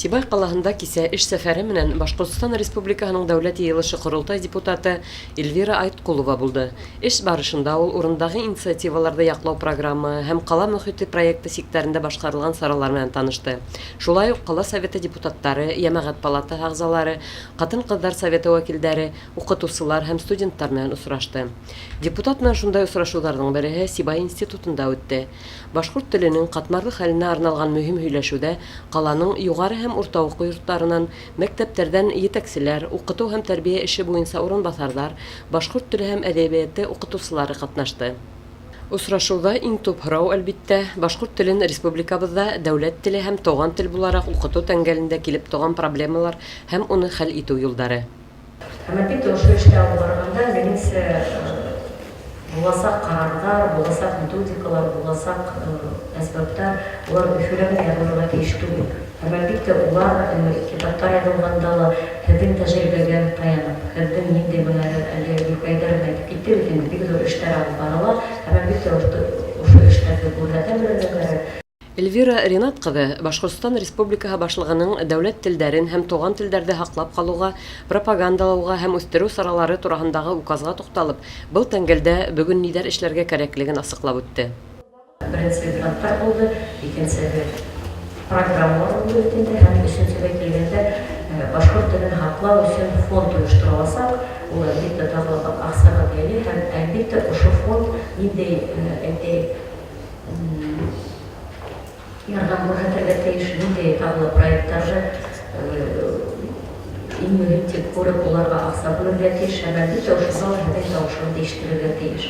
Сибай ҡалаһында кисә эш сәфәре менән Башҡортостан Республикаһының Дәүләт Йыйылышы-Ҡоролтай депутаты Эльвира Айткулова булды. Эш барышында ул урындағы инициативаларҙы яҡлау программаһы һәм Ҡала мөхите проекты сиктәрендә башҡарылған саралар менән танышты. Шулай ук ҡала Советы депутаттары, Йәмәғәт палатаһы ағзалары, Ҡатын-ҡыҙҙар советы вәкилдәре, укытусылар һәм студенттар менән осрашты. Депутат менән шундай осрашыуҙарҙың береһе Сибай институтында үтте. Башҡорт теленең ҡатмарлы хәленә арналған мөһим һөйләшеүҙә ҡаланың юғары һәм урта уҡыу йорттарынан, мәктәптәрҙән етәкселәр, уҡытыу һәм тәрбиә эше буйынса урынбаҫарҙар, башҡорт теле һәм әҙәбиәте укытусылары катнашты. Осрашыуҙа иң төп һорау, әлбиттә, башҡорт телен республикабыҙҙа дәүләт теле һәм туған тел булараҡ уҡытыу тәңгәлендә килеп туған проблемалар һәм уны хәл итеү юлдары. Һәм, әлбиттә, ошо эштә алып барғанда, минеңсә, буласаҡ ҡарарҙар, буласаҡ методикалар, буласаҡ әсбаптар, улар Өфөлә генә яҙылырға тейеш түгел. Һәм, әлбиттә, улар китаптар яҙылғанда ла һеҙҙең тәжрибәгә таянып, һеҙҙең ниндәй бына әле Гөлкәйҙәр генә әйтеп китте бит инде, бик ҙур эштәр алып барыла. Һәм, әлбиттә, ошо эштәрҙе күрһәтә белергә кәрәк. Эльвира Ринат кызы Башкортстан Республикаһы Башлыгының дәүләт телдәрен һәм туган телдәрҙе һаклап калыуға, пропагандалауға һәм үҫтереү саралары тураһындағы Указға туҡталып, был тәңгәлдә бөгөн ниҙәр эшләргә кәрәклеген асыҡлап үтте. Беренсе гранттар булды, икенсеһе программалар булды бит инде һәм өсөнсөгә килгәндә башкорт телен һаклау өсөн фонд оештырыласаҡ, ул, әлбиттә, тағы ла аҡсаға бәйле һәм, әлбиттә, ошо фонд ниндәй, әйтәйек, Ярҙам күрһәтергә тейеш, ниндәй тағы ла проекттарҙы иң мөһим тип күреп, уларға аҡса бүлергә тейеш һәм, әлбиттә, ошоға ла һеҙҙең тауышығыҙҙы ишетелергә тейеш.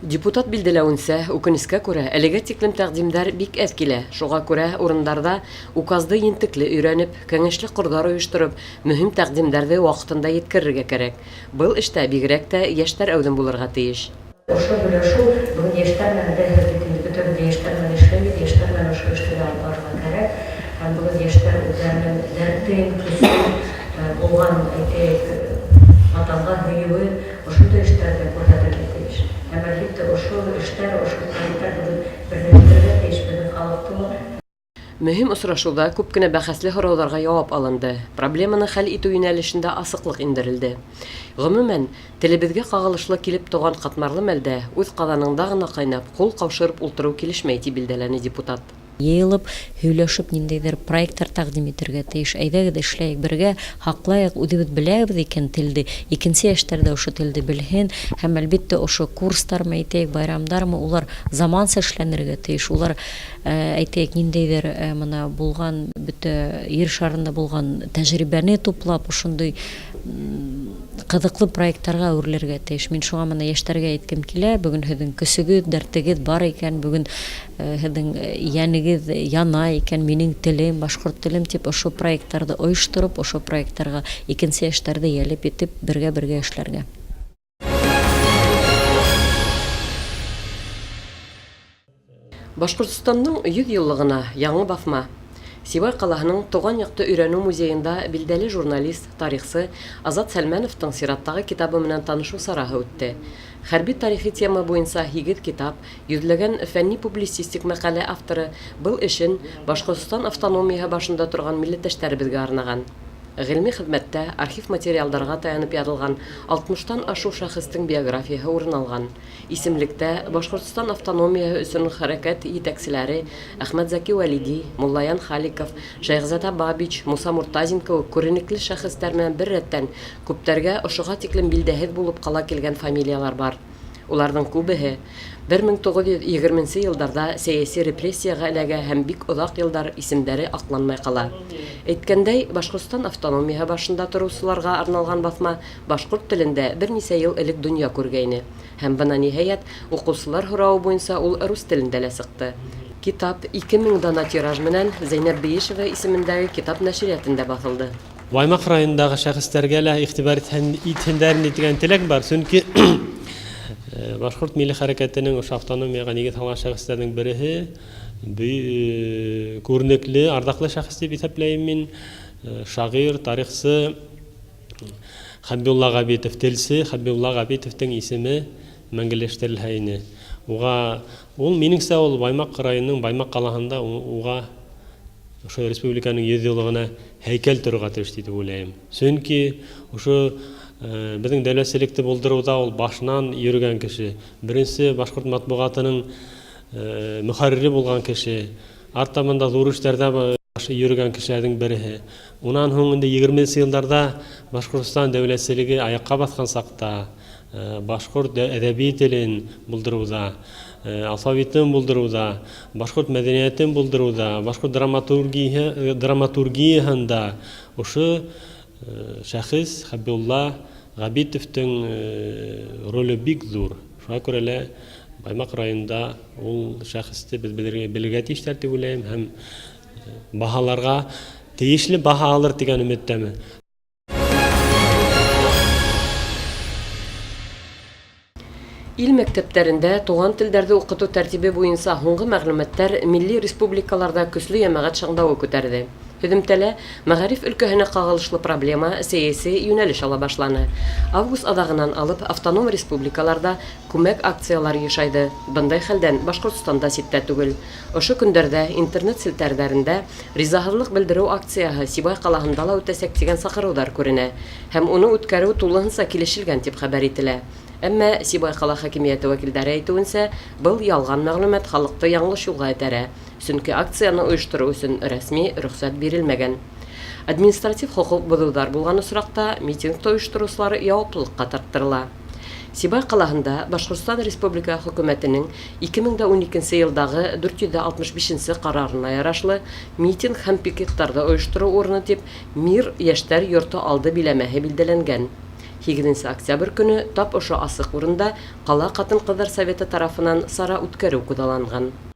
Депутат билдәләүенсә, үкенескә күрә, әлегә тиклем тәкъдимдәр бик әҙ килә. Шуға күрә урындарҙа Указды ентекле өйрәнеп, кәңәшле ҡорҙар ойоштороп, мөһим тәкъдимдәрҙе ваҡытында еткерергә кәрәк. Был эштә бигерәк тә йәштәр әүҙем булырға тейеш. Ошо һөйләшеү бөгөн йәштәр менән дә, һеҙ бит инде бөтәбеҙ дә йәштәр менән эшләйбеҙ, йәштәр менән ошо эште лә алып барырға кәрәк. Һәм бөгөн йәштәр үзләренең дәртен, көсөн, булган, әйтәйек, Ватанга һөюен ошондай эштәрҙә күрһәтергә тейеш. Һәм, әлбиттә, ошо эштәр, ошо проекттар бөгөн берләштерергә тейеш беҙҙең халыҡты ла. Мөһим осрашыуда күп кенә бәхәсле һорауҙарға яуап алынды, проблеманы хәл итү юнәлешендә асыҡлык индерелде. Гомумән, телебеҙгә ҡағылышлы килеп туған ҡатмарлы мәлдә үҙ ҡаҙаныңда ғына ҡайнап, ҡул ҡаушырып ултырыу килешмәй, тип билдәләне депутат. Йыйылып, һөйләшеп, ниндәйҙер проекттар тәкъдим итергә тейеш. Әйҙәгеҙ, эшләйек бергә, һаҡлайыҡ, үҙебеҙ беләбеҙ икән телде, икенсе йәштәр ҙә ошо телде белһен. Һәм, әлбиттә, ошо курстармы, әйтәйек, байрамдармы, улар заманса эшләнергә тейеш. Улар Әйтәйек, ниндәйҙер мына булған бөтә ер шарында булған тәжрибәне туплап, ошондай ҡыҙыҡлы проекттарға әүерелергә тейеш. Мин шуңа мына йәштәргә әйткем килә, бөгөн һеҙҙең көсөгөҙ, дәртегеҙ бар икән, бөгөн һеҙҙең йәнегеҙ яна икән, минең телем, башҡорт телем тип ошо проекттарҙы ойоштороп, ошо проекттарға икенсе йәштәрҙе йәлеп итеп, бергә-бергә эшләргә. Башкортстанның 100 еллыгына яңы баҫма. Сибай ҡалаһының Туған яҡты өйрәнеү музейында билдәле журналист, тарихсы Азат Сәлмәновтың сираттағы китабы менән танышыу сараһы үтте. Хәрби-тарихи тема буйынса һигеҙ китап, йөҙләгән фәнни-публицистик мәҡәлә авторы был эшен Башкортстан автономияһы башында торған милләттәштәребеҙгә арнаған. Ғилми хеҙмәттә архив материалдарға таянып яҙылған алтмыштан ашыу шәхестең биографияһы урын алған. Исемлектә Башкортстан автономияһы өсөн хәрәкәт етәкселәре Әхмәтзәки Вәлиди, Муллаян Халиков, Шәйхзада Бабич, Муса Мортазин кеүек күренекле шәхестәр менән бер рәттән күптәргә ошоға тиклем билдәһеҙ булып ҡала килгән фамилиялар бар. Уларҙың күбеһе 1920 нче елдарҙа сәйәси репрессияға эләгә һәм бик оҙаҡ йылдар исемдәре аҡланмай ҡала. Әйткәндәй, Башҡортостан автономияһы башында тороусыларға арналған баҫма башҡорт телендә бер нисә йыл элек донъя күргәйне. Һәм бына, ниһаять, уҡыусылар һорауы буйынса ул рус телендә лә сыҡты. Китап 2000 дана тираж менән Зәйнәб Биишева исемендәге китап нәшриятында баҫылды. Баймак районындагы шәхесләргә лә игътибар итһендәр инде дигән теләк бар. Чөнки башкорт милли хәрәкәтенең ошо автономиягә нигез салган шәхесләрнең береһе Күренекле, арҙаҡлы шәхес тип иҫәпләйем мин. Шағир, тарихсы Хәбибулла Ғәбитов, телсе Хәбибулла Ғәбитовтың исеме мәңгеләштерелһә ине. Уға ул, минеңсә, ул Баймаҡ районының Баймаҡ ҡалаһында уға ошо республиканың 100 йыллығына һәйкәл торорға тейеш тип уйлайым. Сөнки ошо беҙҙең дәүләтселекте булдырыуҙа ул башынан йөрөгән кеше, беренсе башҡорт матбуғатының мөхәррире булған кеше, артабан да ҙур эштәрҙә йөрөгән кешеләрҙең береһе. Унан һуң инде 20 йылдарҙа Башҡортостан дәүләтселеге аяҡҡа баҫҡан саҡта башҡорт әҙәби телен булдырыуҙа, алфавитын булдырыуҙа, башҡорт мәҙәниәтен булдырыуҙа, башҡорт драматургияһында ошо шәхес Хәбибулла Ғәбитовтың роле бик ҙур. Шуға күрә лә Баймаҡ районында ул шәхесте беҙ белергә тейештәр тип уйлайым һәм баһаларға тейешле баһа алыр тигән өмөттәмен. Ил мәктәптәрендә туған телдәрҙе уҡытыу тәртибе буйынса һуңғы мәғлүмәттәр милли республикаларҙа көслө йәмәғәт шаңдауы күтәрҙе. Һөҙөмтәлә мәғариф өлкәһенә ҡағылышлы проблема сәйәси йүнәлеш ала башланы. Август аҙағынан алып автоном республикаларҙа күмәк акциялар йышайҙы. Бындай хәлдән Башҡортостан да ситтә түгел. Ошо көндәрҙә интернет селтәрҙәрендә ризаһыҙлыҡ белдереү акцияһы Сибай ҡалаһында ла үтәсәк тигән саҡырыуҙар күренә һәм уны үткәреү тулыһынса килешелгән тип хәбәр ителә. Әммә Сибай ҡала хакимиәте вәкилдәре әйтеүенсә, был ялған мәғлүмәт халыҡты яңылыш юлға этәрә, сөнки акцияны ойоштороу өсөн рәсми рөхсәт бирелмәгән. Административ хоҡуҡ боҙоуҙар булған осраҡта митингты ойоштороусылар яуаплылыҡҡа тарттырыла. Сибай ҡалаһында Башҡортостан Республика хөкүмәтенең 2012 йылдағы 465 ҡарарына ярашлы митинг һәм пикеттарҙы ойоштороу урыны тип Мир йәштәр йорто алды биләмәһе билдәләнгән. 8 октябрь көнө тап ошо асыҡ урында ҡала ҡатын-ҡыҙҙар советы тарафынан сара үткәреү күҙалланған.